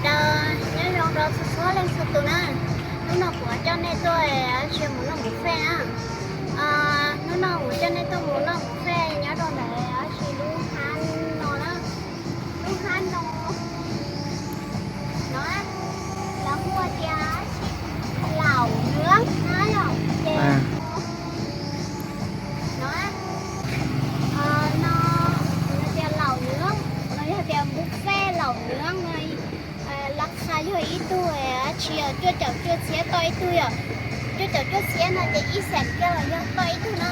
Nyob zoo rau txhua txhua leej txhua tus na. Hnub no kuv coj nej tuaj dab tsi mus noj buffet na. Hnub no kuv coj nej tuaj mus noj buffet nyob rau ntawm dab tsi lub hab no na. Lub hab no no, lawv hu tias dab tsi, Laum Nws na yom, ces no, no, tias Laum Nws, los yog tias buffet Laum Nws no, lab xa yog ib tug dab tsi cuaj caum cuaj txhiab tau ib tug yom. Cuaj caum cuaj txhiab no ces ib xees kiag los yog tau ib tug no.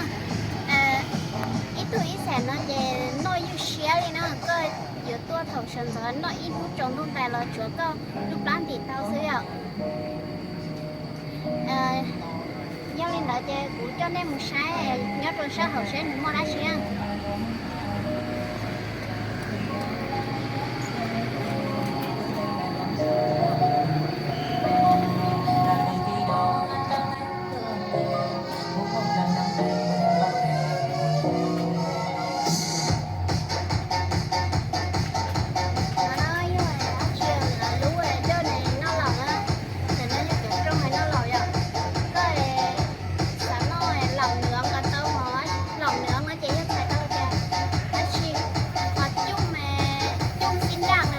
Ib tug ib xees no ces noj ywj siab li na, koj yuav tuaj thaum sawv ntxov noj ib hnub tsaus ntuj ntais los tsuav koj lub plab ntim tau xwb yom. Yog li ntawd ces kuv coj nej mus saib nyob rau sab hauv seb nws muaj dab tsi na. Lub dej no noj laum na, ntawm no yog cov rooj hais noj laum yom. Koj xav noj laum nws los tau, laum nws no ces yog txhais tau tias dab tsi, qhov cub, cub xib nraj na.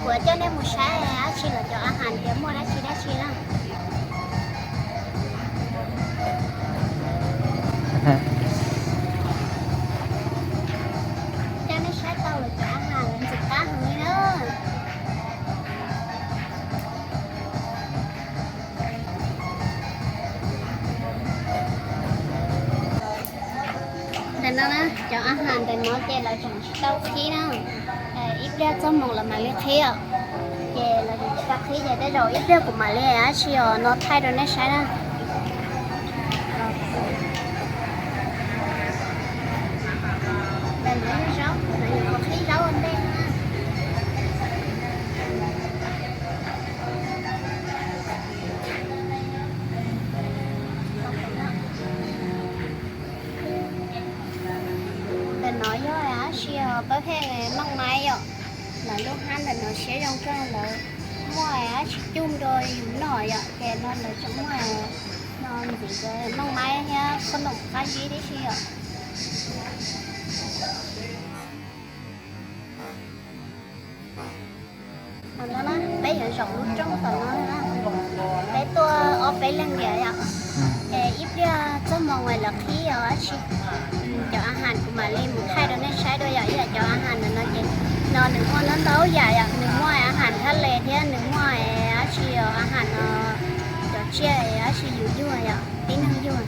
Kuv coj nej mus saib dab tsi lawv cov a has tias muaj dab tsi dab tsi na. Coj nej saib tau lawv cov a has ntxim qab heev li na. Ntawm no na, cov a has ntawm no ces lawv tseem tsis tau qhib na. Ib pliag txog moos lawv mam li qhib os. Ces lawv tseem tsis tau qhib ces tej zaum ib pliag kuv mam li dab tsi os no thaij rau nej saib na. Ntawm no yog zaub, lawv yuav qhib zaub ua ntej na. Ntawm no yog dab tsi os, pab pheej meej maib yom. Lawv lub hab ntawm no siab zoo kawg, lawv muaj dab tsi cug rau yus noj yom, ces no lawv tseem muaj no ntxiv meej maib thiab qhob noom qab zib tib si yom. Peb yuav zaum lub rooj tom no na. Peb tuaj ob peb leeg tiag yom. Ces ib pliag txog moos lawv qhib os dab tsi. Cov a has kuv mam li mus thaij rau nej saib dua yom, ib yam cov a has ntawm no ces no nws muaj ntau ntau yam yom, nws muaj a has thab le thiab nws muaj dab tsi os, a has no cov tsiaj dab tsi yus yuag yom, tib neeg yuag.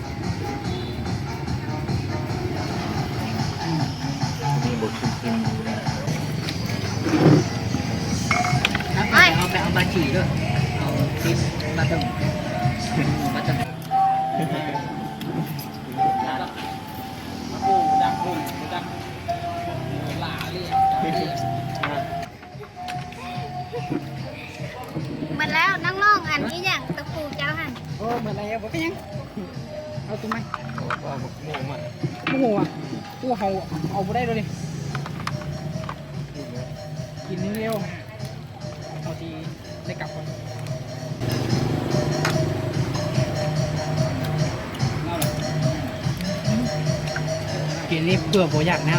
Mas lawm, noj loj heev ib yam tus pus cov heev. Mas lawm, peb yeej au tus mas, ua haus, au ua dai rau li. Kis li, au ti, dai kam. Kis li pua puas yam na.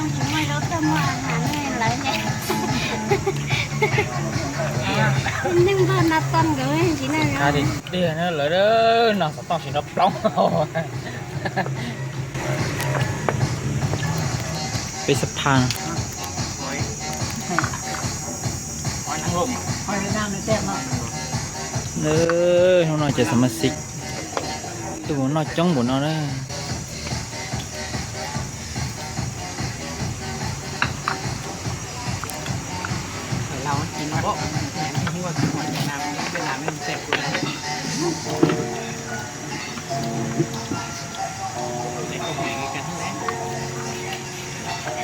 Lawv tsis muaj zaub tag muaj a has ne lawv ne. Neej npog no toj nkawd ntsis na. Tiag na lawv no xov tooj tsis nrov ploog. Peb xab phaj. Hnub no ces xav mas xis tus noj coob npaum no na.